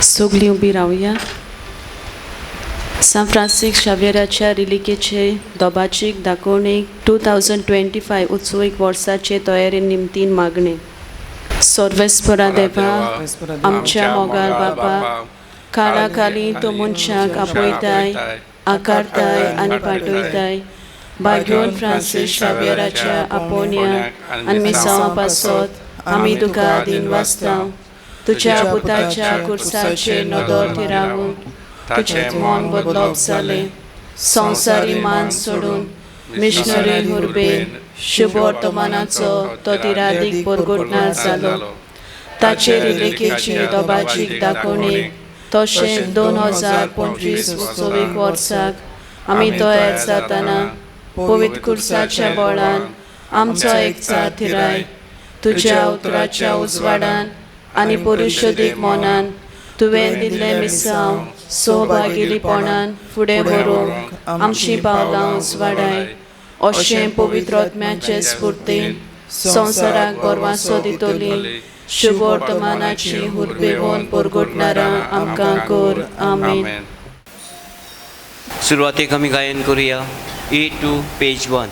सगळीं उबी रावया. सांत फ्रांसीस शाव्येराच्या रिलिकेचे दोबाचीक दाखोवणेक 2025 उत्सवीक वर्साचे तयारे निमतीन मागणें. सर्वेस्परा देवा, आमच्या मोगाळ बापा, काळा खाली तूं मनशाक आपयताय, आकारताय आनी पाठयताय. भाग्योन फ्रांसीस शाव्येराच्या आपोवण्या आनी मिसांवा पासत आमी तुका दिनवासता. तुज्या पुताच्या कुर्साचेर नदर थिरावून तुजें मन बदलप जालें. संवसारी मान सोडून मिशनरी हुर्बेन शुभवर्तमानाचो तो तिरादीक परगटणार जालो. ताचे रिलेकेची दोबाजीक दाखोवणेक तशें 2025 उत्सवीक वर्साक आमी तयार जातना पवित्र कुर्साच्या बळान आमचो एकचार थिराय. तुज्या उतराच्या उजवाडान आनी परिशुदीक मनान तुवें दिल्लें मिसांव सौभागेलीपणान फुडें व्हरूंक आमचीं पावलां उजवाडाय. अशें पवित्र आत्म्याचे स्फुर्तीन संवसाराक बरवासो दितली शुभवर्तमानाची हुर्बेवन परगटणारां आमकां कर. आमेन. सुरवातेक आमी गायन करुया A2 page 1.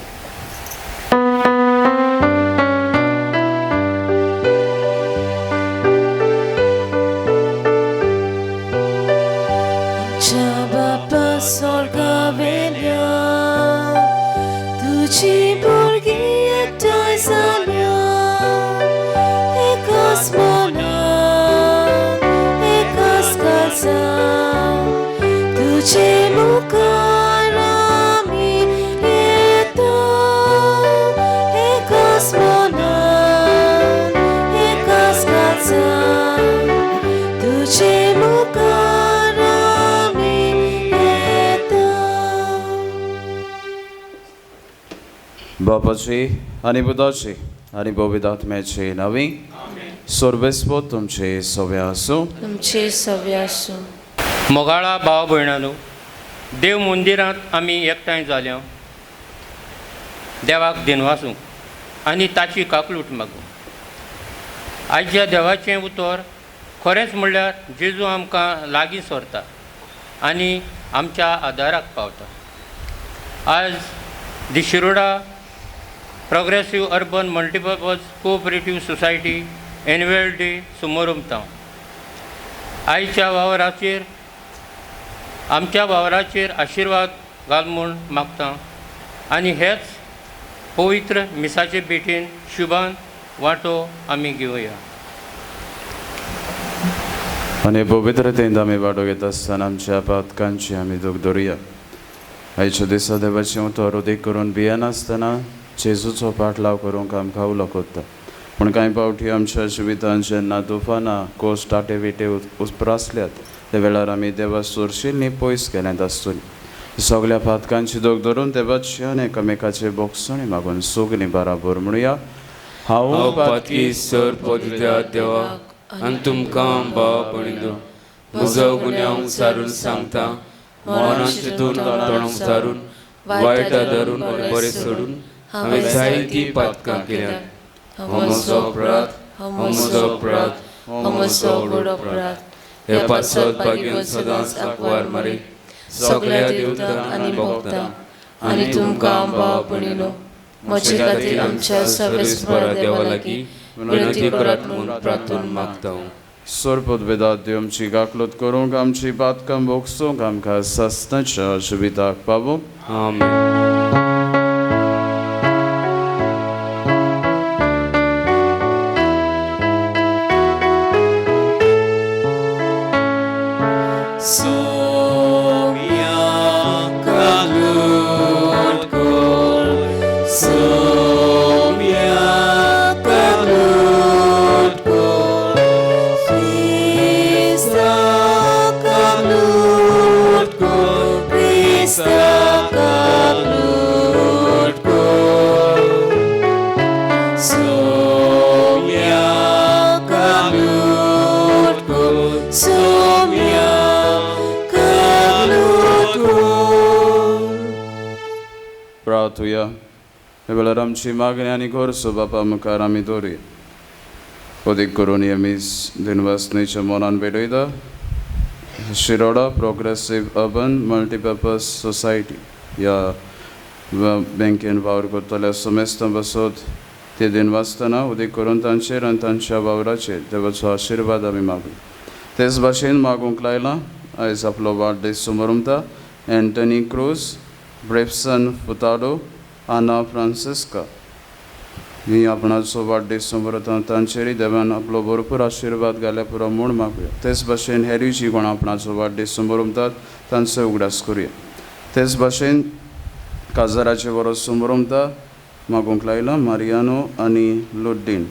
आमच्या बापा स्वर्गावेल्या, तुजी भुरगीं एकठांय जाल्या, एकाच मनान एकाच काळजान तुजे मुखार आमी येता, एकाच मनान एकाच काळजान तुजे मुखार आमी येता. बापाची आनी पुताची आनी पवित्र आत्म्याचे नांवी. सर्वेस्पर तुमचे सवे आसूं. तुमचे सवे आसूं. मोगाळा भाव भयणानो, देव मंदिरांत आमी एकठांय जाल्या देवाक दिनवासूंक आनी ताची काकलूट मागूंक. आयच्या देवाचें उतर खरेंच म्हणल्यार जेजू आमकां लागीं सरता आनी आमच्या आदाराक पावता. आज the Shiroda Progressive Urban Multipurpose Cooperative Society annual day समारंभता. आयच्या वावराचेर, आमच्या वावराचेर आशिर्वाद घाल म्हूण मागता आनी हेच पवित्र मिसाचे भेटेन शुभान वांटो आमी घेवया. आनी पवित्रतेंत आमी वांटो घेता आसतना आमच्या पातकांची आमी दूख धरुया. आयच्या दिसा देवाचें उतर उदीक करून भियेनासतना जेजूचो पाटलाव करूंक आमकां उलो कोत्ता. पूण कांय फावटी आमच्या जिवितांत जेन्ना तुफानां, कोश्ट, आटे विटे उप्रासल्यात, त्या वेळार आमी देवा सोरशिल्ली पयस गेल्यांत आसतली. सगल्या पातकांची दोग धरून देवाची आनी एकामेकाचे बोगसणी मागून सगलीं बराबर म्हणुया: हांव हांव पातकी सर पवित्र देवा आनी तुमकां भाव भयणीनो म्हजो गुन्यांव सारून सांगता. मनान चिंतून, तोंडान उचारून, वायट धरून, बरें सोडून हांवें जायतीं पातकां केल्यात. हो म्हजो अपराध, हो म्हजो अपराध, हो म्हजो व्हड अपराध. हे पासत भाग्यान सदांच आंकवार मारी, सगल्या देवतांक आनी भक्तांक आनी तुमकां भाव भयणीनो म्हजे खातीर आमच्या सर्वेस्परा देवा लागीं विनंती करात म्हूण प्रार्थून मागता. सोरपोत वेदात देव आमची काकलूत करूंक, आमची पातकां भोगसूंक, आमकां सासणाच्या जिविताक पावूंक. आमेन. सोम्या काकलूट कर, सोम्या काकलूट कर, क्रिस्ता काकलूट कर, क्रिस्ता काकलूट कर, सोम्या काकलूट कर, सोम्या काकलूट कर. प्रार्थुया. हे वेळार आमची मागणी आनी गरजो बापा मुखार आमी दवरुया. अदीक करून हे मीस दिनवासनेच्या मनान भेटयता. Shiroda progressive urban multipurpose society ह्या बँकेन वावर करतल्या समेस्तां बसत ते दिन वाचतना उदीक करून तांचेर आनी तांच्या वावराचेर देवाचो आशिर्वाद आमी मागूया. तेच भाशेन मागूंक लायलां आयज आपलो वाडदीस सुमरमता एंटनी क्रूज, ब्रेप्सन फुताडो, आना फ्रांसिस्का ही आपणाचो वाडदीस समरता तांचेरय देवान आपलो भरपूर आशिर्वाद घाल्या पुरो म्हूण मागूया. तेच भाशेन हेरूय जी कोण आपणाचो वाडदीस समरमतात तांचो उगडास करुया. तेच भाशेन काजाराचे वरोस समरमता मागूंक लायलां मारियानो आनी लुड्डीन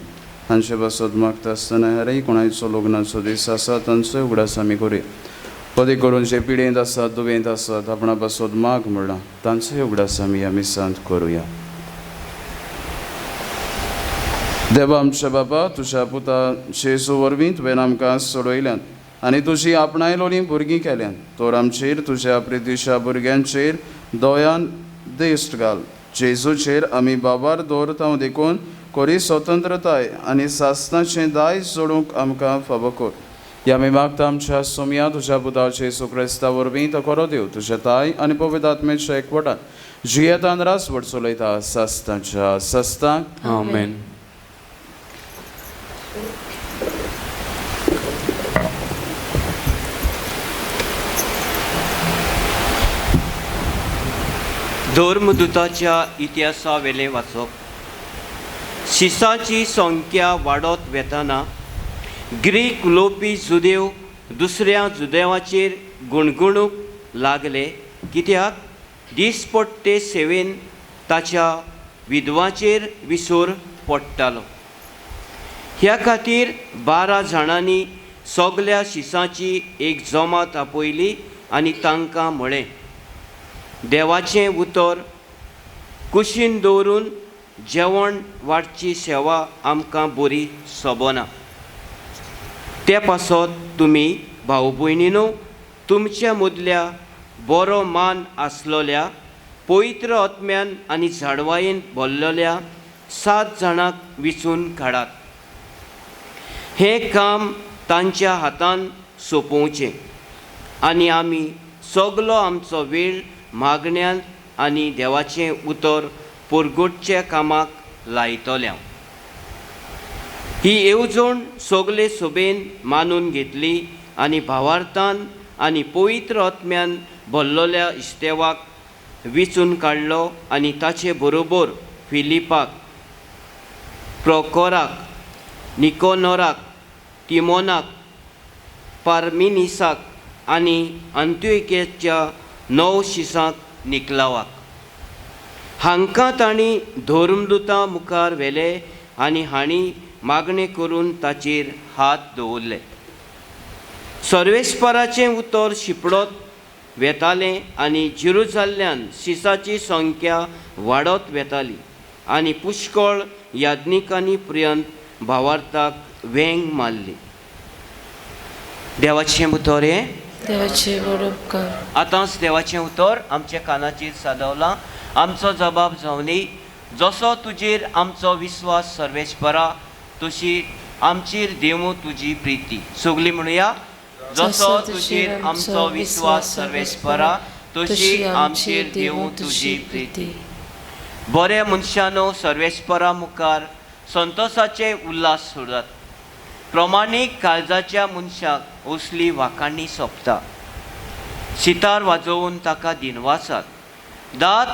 हांचे पासत मागता आसतना हेरय कोणायचो लग्नाचो दीस आसा तांचोय उगडास आमी करुया. पदी करून जे पिडेंत आसात दुयेंत आसात आपणा पासत माग म्हणलां तांचोय उगडास आमी ह्या मिसांत करुया. देवा आमच्या बापा, तुज्या पुता जेजू वरवीं तुवें आमकां सोडयल्यात आनी तुजी आपणायलोलीं भुरगीं केल्यात, तर आमचेर तुज्या प्रितीच्या भुरग्यांचेर दयान दिश्ट घाल. जेजूचेर आमी बाबार दवरता देखून कोरी स्वतंत्रताय आनी सासणाचें दायज जोडूंक आमकां फावो कर. ह्या आमी मागता आमच्या सोमया तुज्या पुता जेजू क्रिस्ता वरवीं तो खरो देव तुज्या ताय आनी पवित्र आत्म्याच्या एकवटान जियेतान रासवट चलयता सासणाच्या सासणाक. आमेन. धर्मदूताच्या इतिहासा वेलें वाचप. शिसाची संख्या वाडत वेतना ग्रीक उलोवपी जुदेव दुसऱ्या जुदेवाचेर गुणगुणूंक लागले, कित्याक दिसपट्टे सेवेन ताच्या विधवाचेर विसर पडटालो. ह्या खातीर 12 जाणांनी सगल्या शिसाची एक जमात आपयली आनी तांकां म्हळें, देवाचें उतर कुशीन दवरून जेवण वाडची सेवा आमकां बरी सोबना. ते पासत तुमी भाव भयणीनो तुमच्या मदल्या बरो मान आसलोल्या पवित्र आत्म्यान आनी झाडवायेन भरलेल्या 7 जाणांक विचून काडात. हें काम तांच्या हातान सोंपोवचें आनी आमी सगलो आमचो वेळ मागण्यान आनी देवाचें उतर परगटच्या कामाक लायतल्या. ही येवजण सगले सभेन मानून घेतली आनी भावार्थान आनी पवित्र आत्म्यान भरलेल्या इस्तेवाक विचून काडलो आनी ताचे बरोबर फिलिपाक, प्रोकोराक, निकोनोराक, तिमोनाक, पार्मिनिसाक आनी अंत्युकेच्या 9 शिसांक निकलावाक. हांकां तांणी धर्मदूता मुखार व्हेले आनी हांणी मागणें करून ताचेर हात दवरले. सर्वेस्पराचें उतर शिंपडत वेतालें आनी जेरुजाल्ल्यान शिसाची संख्या वाडत वेताली आनी पुष्कळ याज्ञिकांनी पर्यंत भावार्थाक वेंग मारली. देवाचें उतर हें देवाचें व्हड उपकार. आतांच देवाचें उतर आमच्या कानाचेर सादवलां. आमचो जबाब जावनी, जसो तुजेर आमचो विस्वास सर्वेस्परा तशी आमचेर देवूं तुजी प्रिती. सगली म्हणुया, जसो तुजेर आमचो विस्वास सर्वेस्परा तशी आमचेर देवूं तुजी प्रिती. बऱ्या मनशानो सर्वेस्परा मुखार संतोसाचे उल्हास सोडात. प्रमाणीक काळजाच्या मनशाक असली वाखाणी सोंपता. सितार वाजोवन ताका दिनवासात. दांत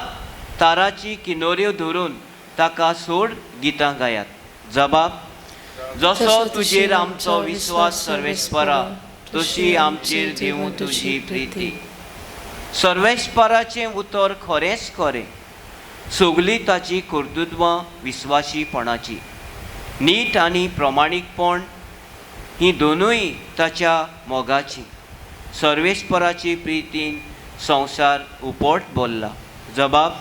ताराची किनोऱ्यो धरून ताका सोड गितां गायात. जबाब, जसो तुजेर आमचो विस्वास सर्वेस्परा तशी आमचेर देवूं तुजी प्रिती. सर्वेस्पराचें उतर खरेंच खरें, सगली ताची कर्तृत्वां विस्वाशीपणाची. नीट आनी प्रमाणीकपण ही दोनूय ताच्या मोगाची. सर्वेस्पराची प्रितीन संवसार उपट भरला. जबाब,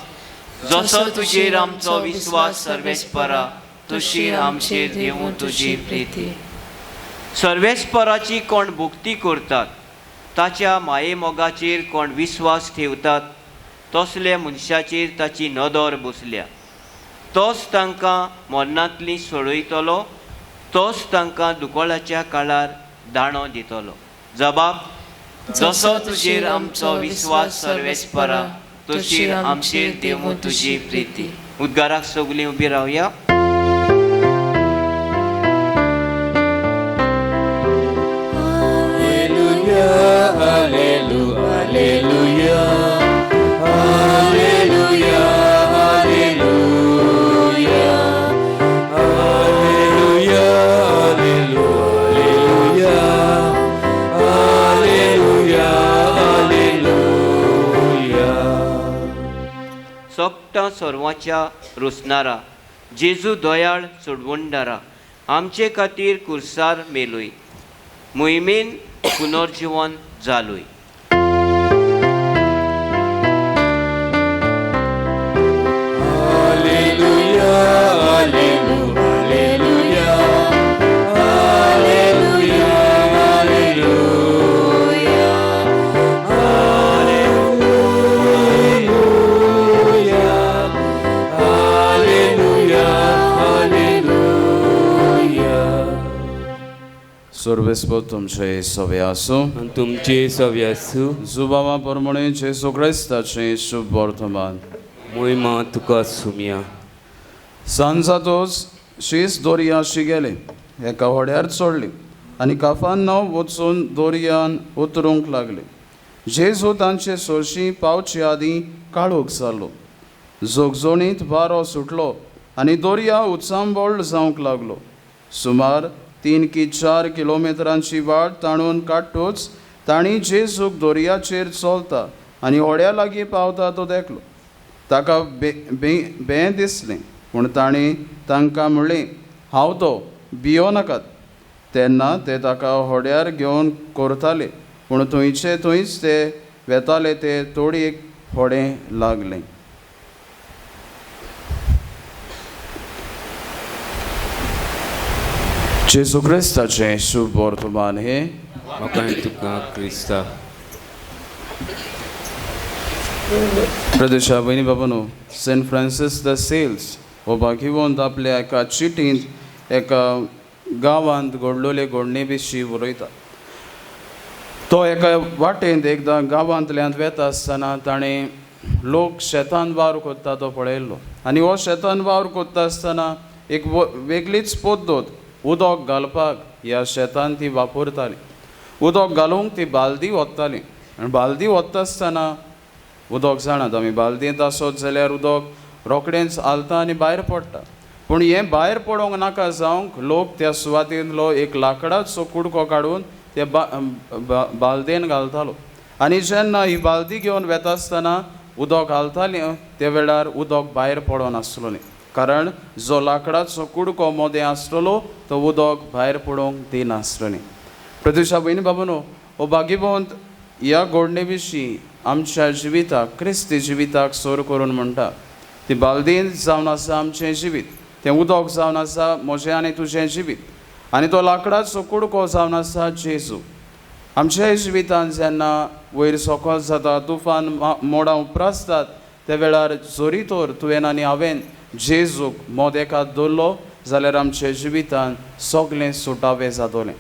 जसो तुजेर आमचो विस्वास सर्वेस्परा तशी आमचेर देवूं तुजी प्रिती. सर्वेस्पराची कोण भक्ती करतात, ताच्या मायेमोगाचेर कोण विस्वास ठेवतात, तसल्या मनशाचेर ताची नदर बसल्या. तोच तांकां मरणांतली सोडयतलो, तोच तांकां दुकळाच्या काळार दाणो दितलो. जबाब, जसो तुजेर आमचो विस्वास सर्वेस्परा तशी आमचेर देवूं तुजी प्रिती. उद्गाराक सगलीं उबी रावया. Alleluia, Alleluia, Alleluia, Alleluia, Alleluia, Alleluia, Alleluia. सोगटां सर्वाच्या रोसणारा जेजू दयाळ सोडवणदारा आमचे खातीर कुर्सार मेलोय मोहिमेन पुनर्जिवन जालोय. Alleluia, Alleluia, Alleluia, Alleluia, Alleluia, Alleluia, Alleluia. सर्वेस्पोत तुमचे सवे आसूं आनी तुमचे सवे आसूं. जुबावा प्रमाणे जेजू क्रिस्ताचें शुभ वर्तमान. मोहिमा तुका सुमया. सांजातोच शीस दर्याशी गेले, एका होड्यार चडली आनी काफान वचून दर्यान उतरूंक लागले. जेजू तांचे सोरशी पावचे आदीं काळोख जालो. जोगजोणीत वारो सुटलो आनी दर्या उचांबळ जावंक लागलो. सुमार 3 की 4 किलोमिटरांची वाट ताणून काडटूच तांणी जेजूक दर्याचेर चलता आनी होड्या लागीं पावता तो देखलो. ताका बें दिसलें, पूण ताणें तांकां म्हणलें, हांव तो, भियो नाकात. तेन्ना ते ताका होड्यार घेवन करताले, पूण थंयचे थंयच ते वेताले ते तोडयेक होडें लागलें. जेजू क्रिस्ताचें शुभ वर्तमान हें. म्हाका तुका क्रिस्ता. प्रदेशा भयणी बाबानो, सेंट फ्रांसीस the sales हो भाग्यवंत आपल्या एका चिटींत एका गांवांत घडलेले घडणे विशीं बरयता. तो एका वाटेंत एकदां गांवांतल्यान वेता आसतना ताणें लोक शेतान वावर करता तो पळयल्लो आनी हो शेतान वावर करता आसतना एक वेगळीच पद्दत उदक घालपाक ह्या शेतान ती वापरताली. उदक घालूंक ती बालदी ओत्ताली आनी बालदी ओत्ता आसतना उदक जाणात आमी, बालदींत आसत जाल्यार उदक रोखडेंच हालता आनी भायर पडटा. पूण हें भायर पडोंक नाका जावंक लोक त्या सुवातेंतलो एक लांकडाचो कुडको काडून ते बालदेन घालतालो आनी जेन्ना ही बालदी घेवन वेता आसतना उदक घालतालें त्या वेळार उदक भायर पडोन आसलो न्ही, कारण जो लांकडाचो कुडको मोदें आसतलो तो उदक भायर पडोवंक दिनासलो न्ही. प्रत्युषा भयणी बाबानो, हो भाग्यवंत ह्या घडणे विशीं आमच्या जिविताक, क्रिस्ती जिविताक सोर करून म्हणटा, ती बालदीन जावन आसा आमचें जिवीत, तें उदक जावन आसा म्हजें आनी तुजें जिवीत आनी तो लांकडाचो कुडको जावन आसा जेजू. आमच्या जिवितान जेन्ना वयर सकल जाता, तुफान मोडां उप्रासतात, त्या वेळार जरी तर तुवें आनी हांवें जेजूक मोदेकात दवरलो जाल्यार आमच्या जिवितान सगळें सुटावें जातलें.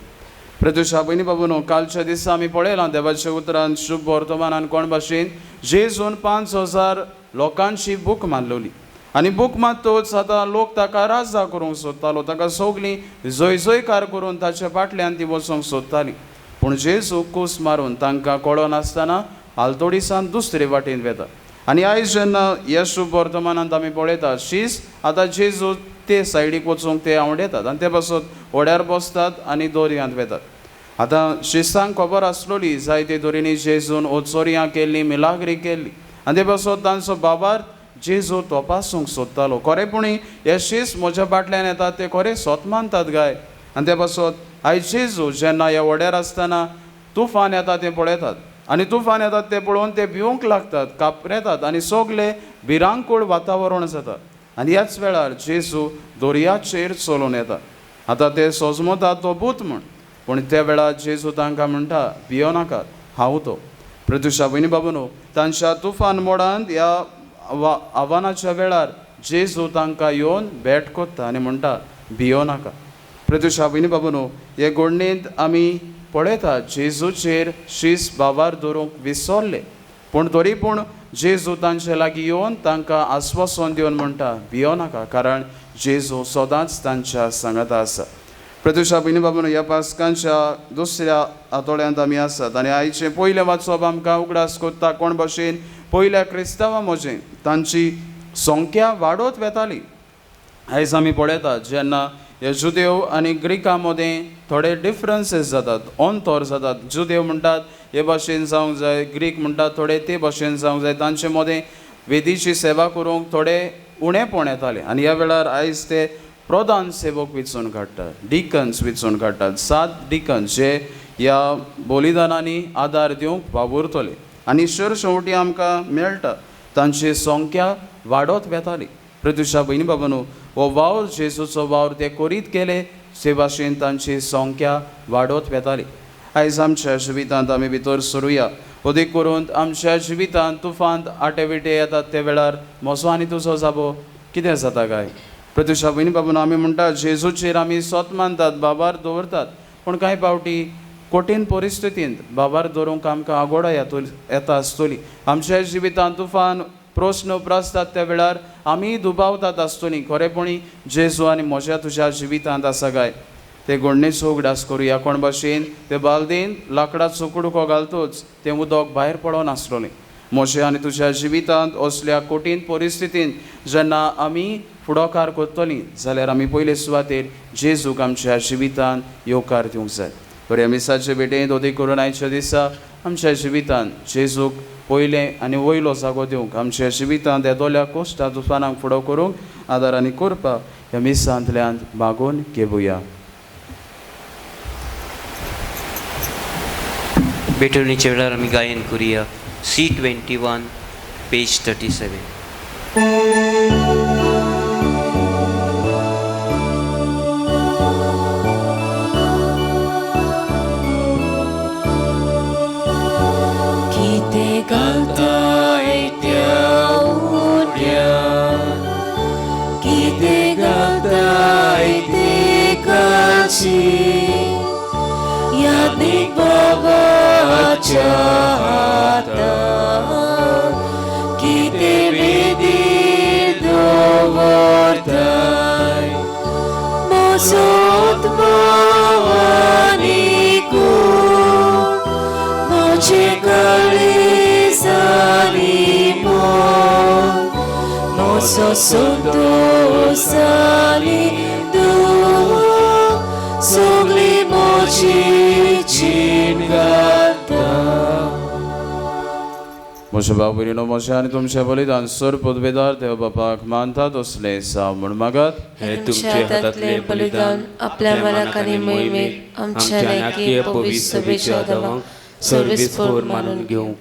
प्रत्युषा भयणी बाबूनो, कालच्या दिसा आमी पळयलां देवाच्या उतरान शुभ वर्तमानान कोण भाशेन जेजून 5000 लोकांची भूक मारलोली आनी भूक मारतच आतां लोक ताका राजा करूंक सोदतालो, ताका सगळीं जय जयकार करून ताच्या फाटल्यान ती वचूंक सोदताली. पूण जेजू कूस मारून तांकां कळनासतना आलतोडीसान दुसरे वाटेन वेता. आनी आयज जेन्ना ह्या शुभ वर्तमानांत आमी पळयता शीस आतां जेजू ते सायडीक वचूंक ते आवडेतात आनी ते पासत होड्यार बसतात आनी दर्यांत वेतात. आतां शिसांक खबर आसलोली जायते तरेनी जेजून ओचोरयां केल्ली, मिलाग्री केल्ली आनी ते पासत तांचो बाबार जेजू तपासूंक सोदतालो, खरेपणी हे शीस म्हज्या फाटल्यान येतात ते खरें सोत मानतात गाय. आनी ते पासत आयज जेजू जेन्ना ह्या व्हड्यार आसतना तुफान येता तें पळयतात आनी तुफान येतात तें पळोवन ते भिवंक लागतात, कापरेतात आनी सगळे भिरांकूळ वातावरण जाता. आनी ह्याच वेळार जेजू दर्याचेर चलून येता. आतां ते सोजमतात तो भूत म्हूण, पूण त्या वेळार जेजू तांकां म्हणटा, भियो नाकात, हांव तो. प्रत्युषा भयणी बाबूनो, तांच्या तुफान मोडांत ह्या आव्हानाच्या वेळार जेजू तांकां येवन भेट कोत्ता आनी म्हणटा, भियो नाका. प्रत्युषा भयणी बाबूनो, हे घडणेंत आमी पळयतात जेजूचेर शीस बाबार दवरूंक विसरले, पूण तरी पूण जेजू तांचे लागीं येवन तांकां आस्वासन दिवन म्हणटा भियो नाका, कारण जेजू सदांच तांच्या सांगाता आसा. प्रत्युषा भयणी बाबांनो, ह्या पास्कांच्या दुसऱ्या आठवड्यांत आमी आसात आनी आयचें पयलें वाचप आमकां उगडास करता कोण भशेन पयल्या क्रिस्तांवां मजें तांची संख्या वाडत वेताली. आयज आमी पळयतात जेन्ना हे जुदेव आनी ग्रिकां मदें थोडे डिफरंसीस जातात, अंतर जातात. जुदेव म्हणटात हे भाशेन जावंक जाय, ग्रीक म्हणटात थोडे ते भाशेन जावंक जाय. तांचे मदें वेदीची सेवा करूंक थोडे उणेपण येतालें आनी ह्या वेळार आयज ते प्रधान सेवक विचून काडटात, डिकन्स विचून काडटात, 7 डिकन्स जे ह्या बलिदानांनी आदार दिवंक वावुरतले. आनी शेवटी आमकां मेळटा तांची संख्या वाडत वेताली. प्रत्युषा भयणी बाबांनो, हो वावर जेजूचो वावर ते करीत गेले ते भाशेन तांची संख्या वाडत वेताली. आयज आमच्या जिवितांत आमी भितर सरुया, अदीक करून आमच्या जिवितांत तुफान आटे विटे येतात ते वेळार म्हजो आनी तुजो जाबो कितें जाता काय? प्रत्युषा भयणी बाबांनो, आमी म्हणटात जेजूचेर आमी सोत मानतात, बाबार दवरतात, पूण कांय फावटी कठीण परिस्थितींत बाबार दवरूंक आमकां आगोडा येता आसतली. आमच्या जिवितांत तुफान प्रस्न उप्रासतात त्या वेळार आमी दुबावतात आसतली खरेपणी जेजू आनी म्हज्या तुज्या जिवितांत आसा काय? ते घडणेचो उगडास करुया कोण भाशेन ते बालदेन लाकडाचो कुडको घालतोच तें उदक भायर पडोन आसलोलें. म्हज्या आनी तुज्या जिवितांत असल्या कठीण परिस्थितींत जेन्ना आमी फुडाकार करतलीं जाल्यार आमी पयले सुवातेर जेजूक आमच्या जिवितांत येवकार दिवंक जाय. बरें, मिसाचे भेटेंत अदीक करून आयच्या दिसा आमच्या जिवितांत जेजूक पयलें आनी वयलो जागो दिवंक, आमच्या जिवितांत येदोल्या कोश्टा तुफानांक फुडो करूंक आदार आनी करपाक ह्या मिसांतल्यान मागून घेवया. भेटवणीच्या वेळार आमी गायन करुया. C21 page 37. यादीक बाबाच्या हातान कितें वेदीर दवरताय, म्हजो आत्मो आनी कूड म्हजें काळीज आनी मन म्हजो संतोश आनी दुख सगळी म्हजी जीण घालता. म्हज्या भाव भयणीनो, म्हजें आनी तुमचें बलिदान सर पदवेदार देव बापाक मानता तसलें जावं म्हूण मागात. हे तुमचे हातांतलें बलिदान आपल्या मनाक आनी मोहिमेक आमच्या नायकीय पवित्र सभेच्या देवाक सर्वेस्पर मानून घेवंक.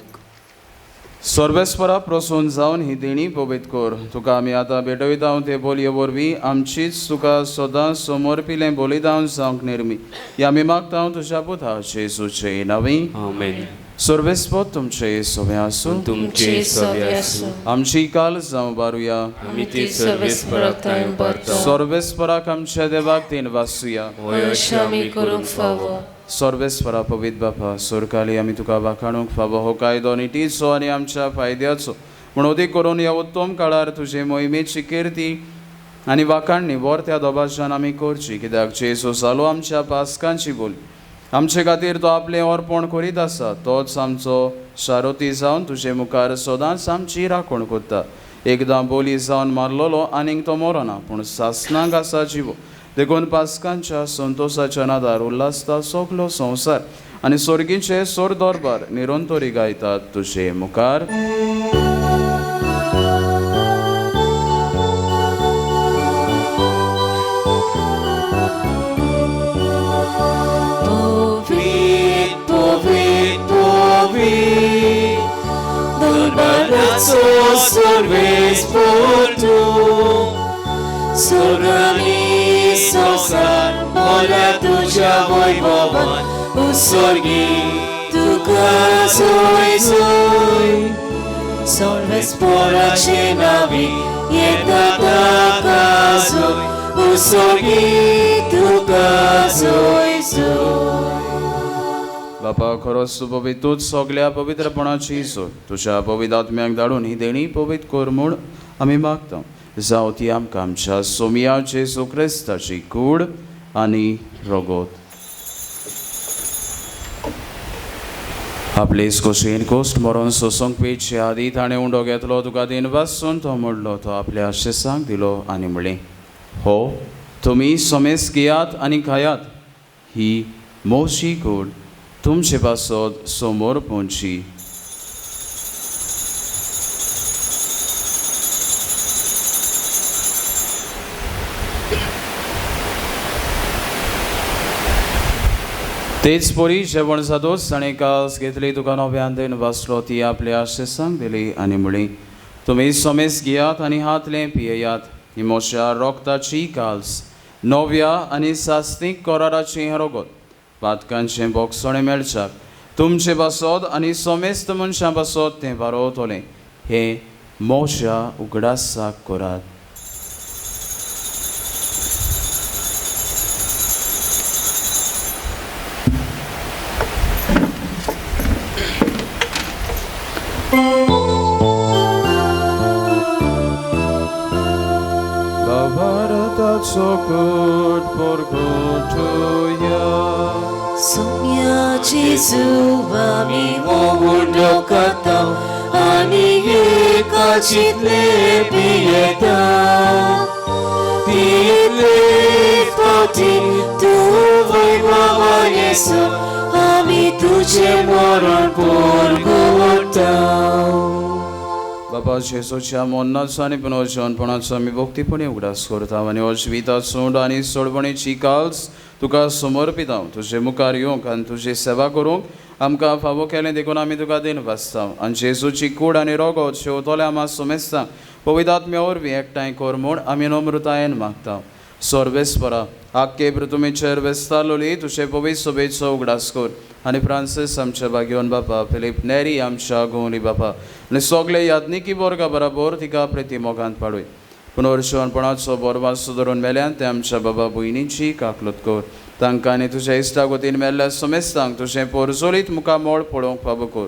सर्वेस्परा प्रसून जावन ही देणी पवित्र कर. तुका आमी आतां भेटयता ते बोलये वरवीं आमचीच तुका सदां समर्पिलें बलिदान जावंक निर्मी. ही आमी मागता तुज्या पुता जेजूचे नांवी. आमेन. सर्वेस्पर तुमचे सवे आसूं. तुमचे सवे आसूं. आमची काल जावं बारुया. आमी ती सर्वेस्पराक थंय उबारता. सर्वेस्पराक आमच्या देवाक तीन वासुया. होय अशें आमी करूंक फावो. सर्वेस्परा पवित्र बापा सोरकाली आमी तुका वाखाणूंक फावो. हो कायदो नितीचो आनी आमच्या फायद्याचो म्हूण अदीक करून ह्या उत्तम काळार तुजे मोहिमेची किर्ती आनी वाखाणणी व्हर त्या दोबाशान आमी करची, कित्याक जेजू जालो आमच्या पास्कांची बोली. आमचे खातीर तो आपलें अर्पण करीत आसा, तोच आमचो सारोती जावन तुजे मुखार सदांच आमची राखण करता. एकदां बोली जावन मारलेलो आनीक तो मरना, पूण सासणाक आसा जिवो. देखून पास्कांच्या संतोशाच्या नादार उल्हासता सगलो संवसार आनी सोर्गीचे सोर दरबार निरंतरी गायतात तुजे मुखार. सर्वेस्पर तूं स्वर्गानी संवसार भरला तुज्या वैभवान, उत्सर्गी तुका जय जय. सर्वेस्पराचे नांवी येता ताका जय, उत्सर्गी तुका जय जय. बापा खरोच तूं पवित्र, तूंच सगल्या पवित्रपणाची सोड। तुज्या पवित्र आत्म्याक धाडून ही देणी पवित्र कर म्हूण आमी मागता। जावं ती आमकां आमच्या सोमया जेजू क्रिस्ताची कूड आनी रगत। आपले कोशीन कोश्ट मरोन सोसूंक पेटचे आदी ताणें उंडो घेतलो, तुका दिन वासून तो मोडलो, तो आपल्या शिसांक दिलो आनी म्हणलें, हो तुमी समेस घेयात आनी खायात, ही मोशी कूड तुमचे पासत समोर पोंची। तेच परी जेवण जातोच ताणें कास घेतली, तुका नव्यान then वाचलो, ती आपल्या शिसांक दिली आनी म्हणली, तुमी समेस घेयात आनी हातलें पियेयात, ही म्हज्या रोगताची काल्स नव्या आनी सास्तीक कराराचें रगत, पातकांचें बोगसणें मेळच्याक तुमचे पासत आनी समेस्त मनशां पासत तें बारोवतलें, हें म्हज्या उगडासाक करात। Sokut porgotoya Sumya Jesu ami undo kata ani ekachitle pieta Title poti tu vaibhava Yesu ami tuje moron porgota। बाबा जेजूच्या मरणाचो आनी पुनर्जीवनपणाचो आमी भक्तीपणी उगडास करता आनी हो जिविता सोड आनी सोडवणेची काल्स तुका समर्पिता। तुजे मुखार येवंक आनी तुजी सेवा करूंक आमकां फावो केलें देखून आमी तुका then वाचता आनी जेजूची कूड आनी रोगत शेवतोले आमा सोमेस्ता पवित्र आत्म्या वरवीं एकठांय कर म्हूण आमी नम्रतायेन मागता। सर्वेस्परा आख्खे पृथ्वीचेर वेस्तालोली तुजे पवित्र सभेचो उगडास कर आनी फ्रांसीस आमच्या भाग्यवन बापा, फिलीप नेरी आमच्या गोवली बापा आनी सगळे याज्ञिकी वर्गा बराबर तिका प्रिती मोगांत पाडूय। पुनर्जीवनपणाचो बोरवास धरून मेल्यान ते आमच्या बाबा भयणीची काकलूत कर, तांकां आनी तुज्या इश्टा वतीन मेल्ल्या समेस्तांक तुजें पोरजोलीत मुखामळ पळोवंक फावो कर।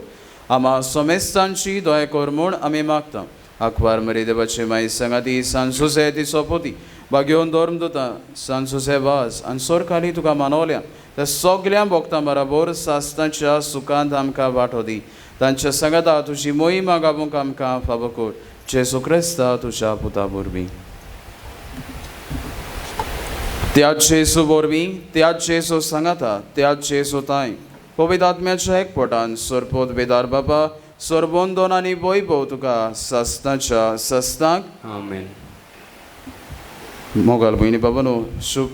आमा समेस्तांची दया कर म्हूण आमी मागता। आंकवार मरी देवाची माई सांगाती सान जुझे तिचो पोती भाग्योवन धर्मदूता सान जुझे वाज आनी सोरखाली तुका मानवल्या त्या सगल्या भोक्तां बराबर सासनाच्या सुखांत आमकां वांटो दी। तांच्या सांगाता तुजी मोहिमा गावूंक आमकां फावो कर। जेजू क्रिस्ता तुज्या पुता वरवीं। त्याच जेजू वरवीं, त्याच जेजू सांगाता, त्याच जेजू तांय पवित्र आत्म्याच्या एकपटान सरपोत बेदार बाबा सरबंदोन आनी वैभव तुका सासनाच्या सासनाक आमेन। मोगाल भयणी बाबानो, शुभ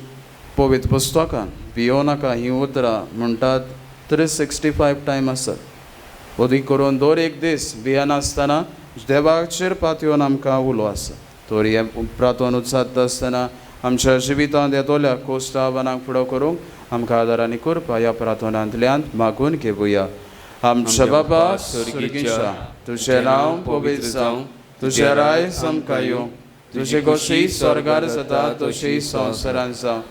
पवित्र पुस्तकान भियो नाका हीं उतरां म्हणटात 365 टायम आसात। अदीक करून दर एक दीस भियेनासतना देवाचेर पातयेवन आमकां उलो आसा। तर हें प्रार्थना उच्चारता आसतना आमच्या जिवितांत येतल्या कोश्ट आव्हानांक फुडो करूंक आमकां आदार आनी कृपा ह्या प्रार्थनांतल्यान मागून घेवया। आमच्या बाबा स्वर्गीच्या, तुजें नांव पवित्र जावं, तुजें राय आमकां येवं, तुजे खोशी स्वर्गार जाता तशी संवसारांत जावं।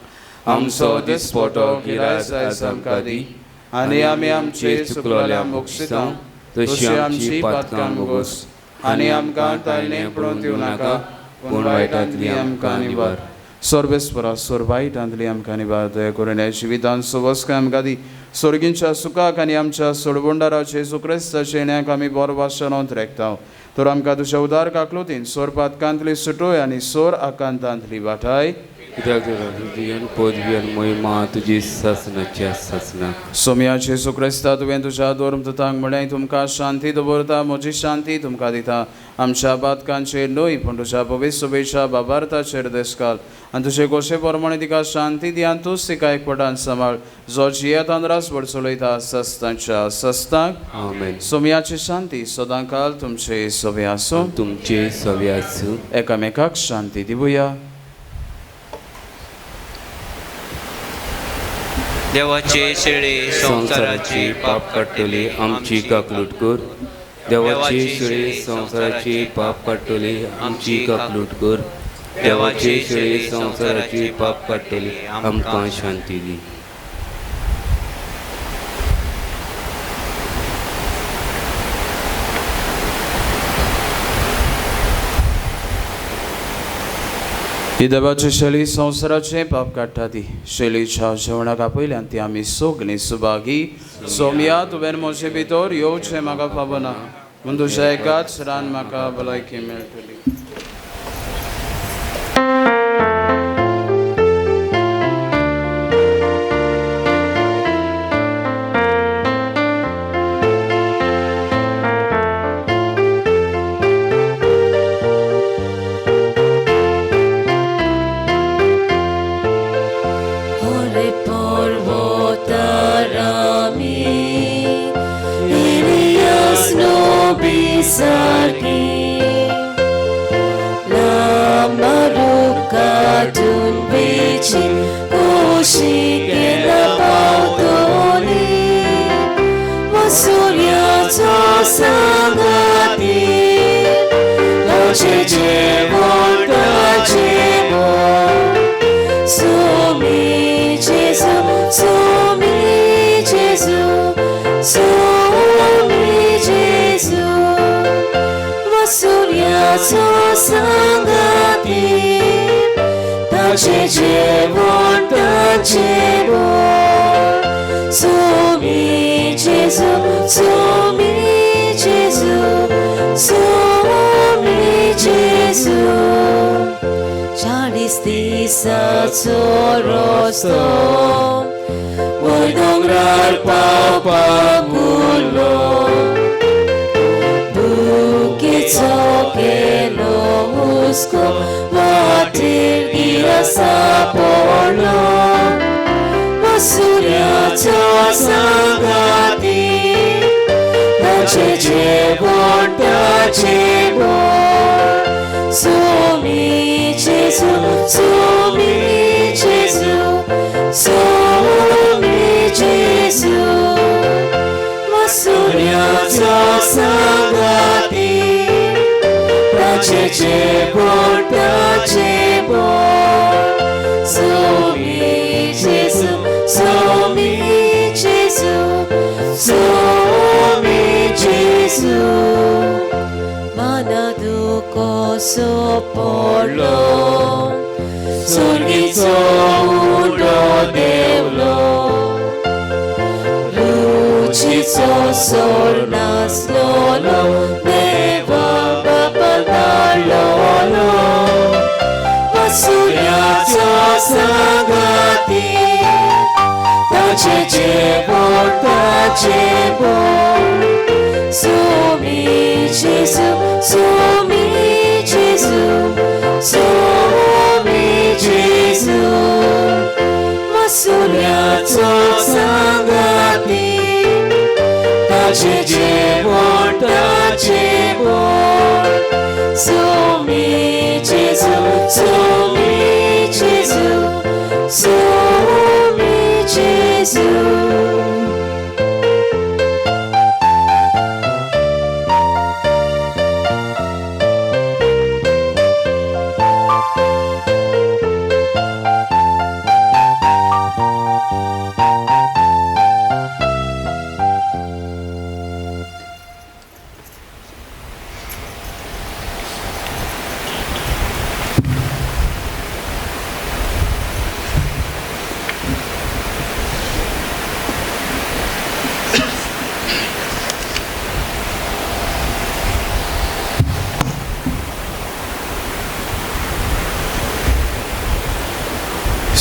आमचो दिसपटो गिरायक आयज आमकां दी आनी आमी आमचे चुकलोल्या मोक्षिता तशी आमची पातकां मोगोस आनी आमकां ताळणे पडून दिवं नाका, पूण वायटांतली आमकां निवार। सर्वेस्परा सोर वायटांतली आमकां निवार। दया करून ह्या जिवितांत सुबसकाय आमकां दी। स्वर्गींच्या सुखाक आनी आमच्या सोडवणदारा जेजू क्रिस्ताच्या येण्याक आमी बरो वासनांत रेखता। तर आमकां तुज्या उदार काकलुतीन सोर पातकांतली सुटोय आनी सोर आकांतांतली वाटाय। सोमया जेजू क्रिस्ता, तुवें तुज्या धर्मदूतांक म्हणलें, तुमकां शांती दवरता, म्हजी शांती तुमकां दिता। आमच्या पातकांचेर न्हय पूण तुज्या पवित्र सभेच्या बाबार्थाचेर देसकाल आनी तुजे गोशे प्रमाणे तिका शांती दी आनी तूंच तिका एकपटान सांबाळ, जो जियेतान रासभर चलयता सस्तांच्या सस्तांक आमेन। सोमयाची शांती सदांकाल तुमचे सवे आसूं, तुमचे सवे आसूं। एकामेकाक शांती दिवया। देवाचे शेळे संवसाराची पाप काडटली आमची काकलूट कर, देवाचे शेळे संवसाराची पाप काडटली आमची काकलूट कर, देवाचे शेळे संवसाराची पाप काडटली आमकां शांती दी। ही देवाची शैली संवसाराचें पाप काडटा ती शैलीच्या जेवणाक आपयल्यान ती आमी सगळीं सुभागी. सोमया तुवें म्हजे भितर येवचें म्हाका फावना, पूण तुज्या एकाच रान म्हाका भलायकी मेळटली.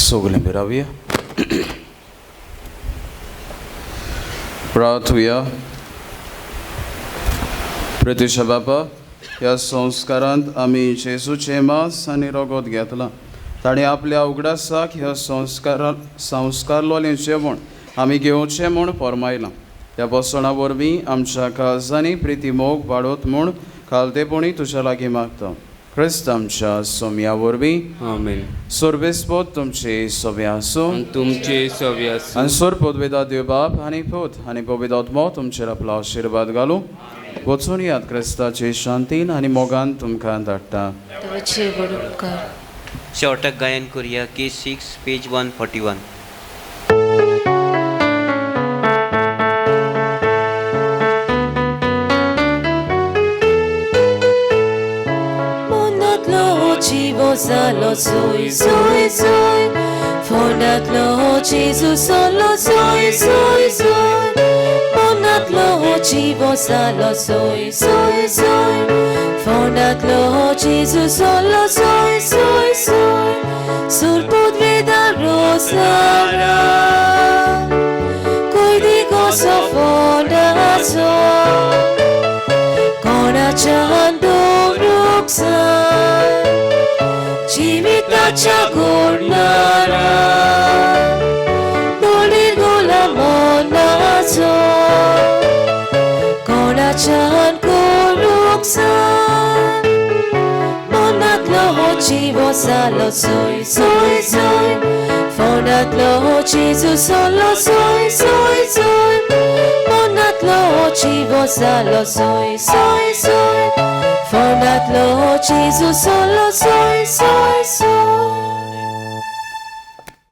सगळें भिरावया प्रार्थुया. प्रतिशा बापा, ह्या संस्कारांत आमी जेजूचें मांस आनी रगत घेतलां. ताणें आपल्या उगडासाक ह्या संस्कारलोलें जेवण आमी घेवचें म्हूण फर्मायलां. ह्या बसणा वरवीं आमच्या काळजांनी प्रिती मोग वाडोत म्हूण खालतेपणी तुज्या लागीं मागता. क्रिस्त आमच्या सोम्या वरवीं. आमेन. सोर्बेस्पोत तुमचे सोबे आसूं, तुमचे सोबे आसूं. आनी सोर पदवेदा देव बाप आनी पूत आनी पवित्र आत्मो तुमचेर आपलो आशिर्वाद घालूं. वचून याद क्रिस्ताचे शांतीन आनी मोगान तुमकां धाडटा. शेवटाक गायन करुया K 6 page 141. जालो सोय सोय सोय फोंडांतलो जेजू सोलो सोय सोय सोय मनांतलो जिवो जालो सोय सोय सोय फोंडांतलो जेजू सोलो सोय सोय सोय सुरपुदवेदा रोसारा कोयदी कसो फोंडाचो कोणाच्यान दवरूंक जाय जिविताच्या गोडणारा दोळीर गोला मनाचो कोणाच्यान करूंक जाय मनांतलो जिवो जालो सोय सोय सोय फोंडांतलो जेजू सोलो सोय सोय सोय मनांतलो जिवो जालो सोय सोय सोय फोंडांतलो जेजू सोलो सोय सोय सोय.